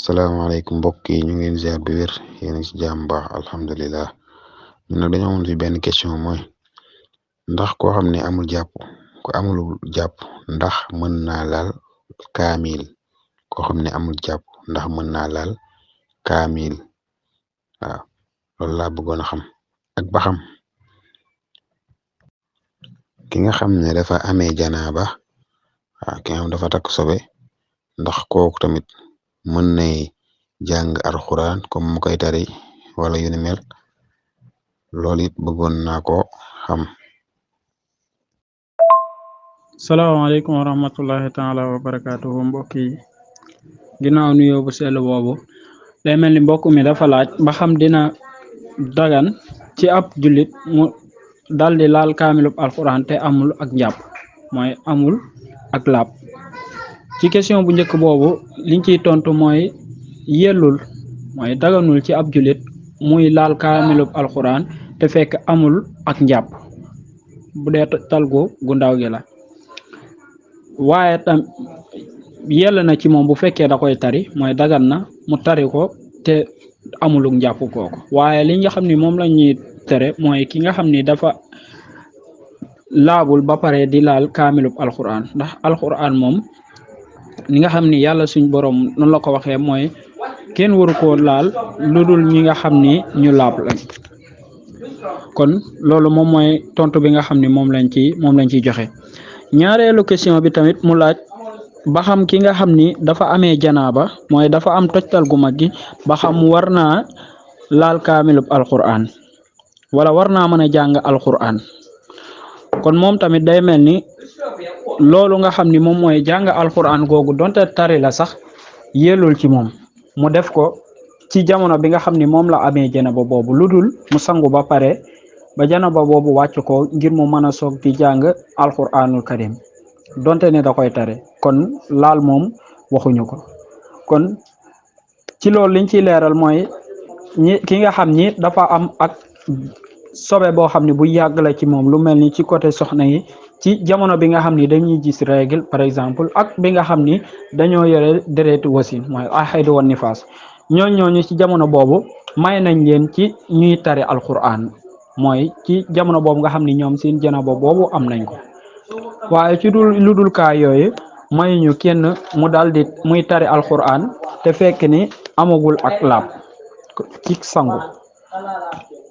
salaamaaleykum mbokk yi ñu ngi leen ziar bi wér yéen ci jàmm baax alhamdulilah ñu ne dañoo amoon fi benn question mooy ndax koo xam ne amul jàpp ko amul jàpp ndax mën naa laal kaamil koo xam ne amul jàpp ndax mën naa laal kaamil waaw loolu laa bëggoon a xam ak ba xam ki nga xam ne dafa amee janaaba waaw ki nga xam dafa takk sobe ndax kooku tamit mën nay jàng alxuraan comme mu koy tari wala yu ni mel loolu it bëggoon naa ko xam. salaamaaleykum wa rahmatullahi taala wa barakaatuhu mbokk yi ginnaaw nuyoo bu sell boobu day mel ni mbokk mi dafa laaj ba xam dina dagan ci ab jullit mu daldi laal kaamilub alxuraan te amul ak njàpp mooy amul ak laab. ci question bu njëkk boobu liñ ciy tontu mooy yellul mooy daganul ci ab jullit muy laal kaamilub alxuraan te fekk amul ak njàpp bu dee talgu gu ndaw gi la waaye tam yell na ci moom bu fekkee da koy tari mooy dagan na mu tari ko te amuluk njàpp kooku waaye li nga xam ni moom la ñuy tere mooy ki nga xam ni dafa laabul ba pare di laal kaamilub alxuraan ndax alxuraan moom ni nga xam ni yàlla suñ borom noonu la ko waxee mooy kenn waru koo laal lu dul ñi nga xam ni ñu laab lañ kon loolu moom mooy tontu bi nga xam ni moom lañ ciy joxe. ñaareelu question bi tamit mu laaj ba xam ki nga xam ni dafa amee janaaba mooy dafa am tojtal gu mag gi ba xam war naa laal kaamilub alxuraan wala war naa mën a jàng alxuraan kon moom tamit day mel ni loolu nga xam ni moom mooy jàng alxuraan googu donte tari la sax yellul ci moom mu def ko ci jamono bi nga xam ni moom la amee janaba boobu lu dul mu sangu ba pare ba janaba boobu wàcc ko ngir mu mën a soog di jàng alxuraanul karim donte ne da koy tare kon laal moom waxuñu ko. kon ci loolu liñ ciy leeral mooy ki nga xam ni dafa am ak sobe boo xam ne bu yàgg la ci moom lu mel ni ci côté soxna yi ci jamono bi nga xam ni dañuy gis règle par exemple ak bi nga xam ni dañoo yore deretu wasin mooy alxaydu wan nifaas ñooñu ci jamono boobu may nañ leen ci ñuy tari alquran mooy ci jamono boobu nga xam ni ñoom seen janaba boobu am nañ ko waaye ci lu dul kaa yooyu mayuñu kenn mu daldi muy tari alquran te fekk ni amagul ak laab ci sangu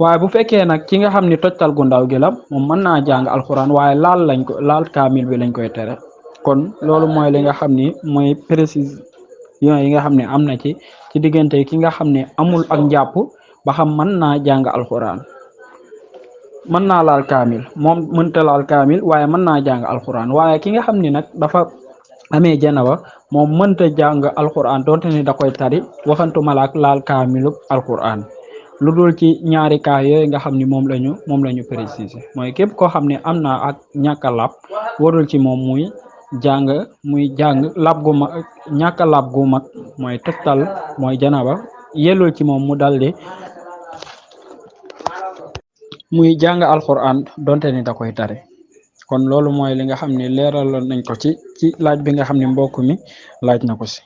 waaye bu fekkee nag ki nga xam ni tojtal gu ndaw gi la moom mën naa jàng alxuraan waaye laal kaamil bi lañ koy tere kon loolu mooy li nga xam ni mooy précision yi nga xam ne am na ci diggante ki nga xam ne amul ak njàpp ba xam mën naa jàng alxuraan mën naa laal kaamil moom mënta laal kaamil waaye mën naa jàng alxuraan waaye ki nga xam ni nag dafa amee janaba moom mënta jàng alxuraan donte ni da koy tari waxantuma la ak laal kaamilub alxuraan lu dul ci ñaari cas yooyu nga xam ni moom lañu préciser mooy képp koo xam ne am na ak ñàkk a lab warul ci moom muy jàng lab gu mag ñàkk a lab gu mag mooy tegtal mooy janaba yellul ci moom mu daldi muy jàng alxuraan donte ni da koy tare kon loolu mooy li nga xam ne leeraloon nañ ko ci laaj bi nga xam ne mbokk mi laaj na ko si